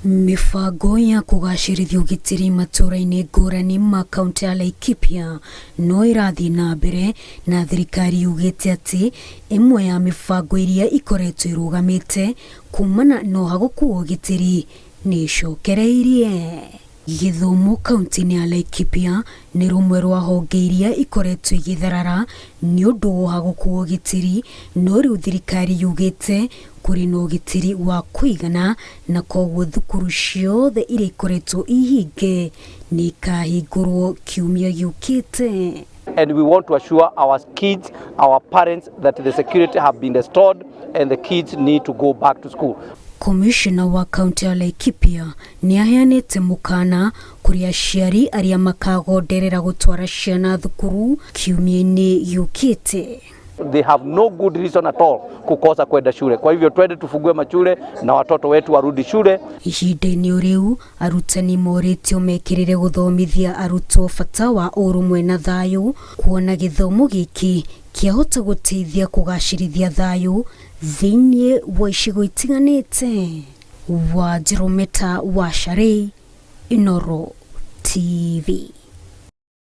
Mĩbango ya kũgacĩrithia ũgitĩri matũũra-inĩ ngũrani ma kaũntĩ ya Laikipia no ĩrathiĩ na mbere na thirikari yugĩte atĩ ĩmwe ya mĩbango iria ikoretwo ĩrũgamĩte kumana na ũhagũku wa ũgitĩri nĩ ĩcokereirie. Gĩthomo kaũntĩ-inĩ ya Laikipia nĩ rũmwe rwa honge iria ikoretwo igĩtharara nĩ ũndũ wa ũhagũku wa ũgitĩri, no rĩu thirikari yugĩte kũrĩ na ũgitĩri wa kũigana na koguo thukuru ciothe iria ikoretwo ihinge nĩ ikahingũrwo kiumia gĩũkĩte. And we want to assure our kids, our parents that the security have been restored and the kids need to go back to school. Komishona wa kaunti ya Laikipia nĩ aheanĩte mũkana kũrĩ aciari arĩa makagonderera gũtwara ciana thukuru kiumia-inĩ gĩũkĩte. They have no good reason at all kukosa kwenda shule. Kwa hivyo twende tufungue mashule na watoto wetu warudi shule. Ihinda-inĩ o rĩu, arutani morĩtio mekĩrĩre gũthomithia arutwo bata wa ũrũmwe na thayũ, kuona gĩthomo gĩkĩ kĩahota gũteithia kũgacĩrithia thayũ thĩinĩ wa icigo itiganĩte. Wanjirũ Meta wa Sharĩ, Inooro TV.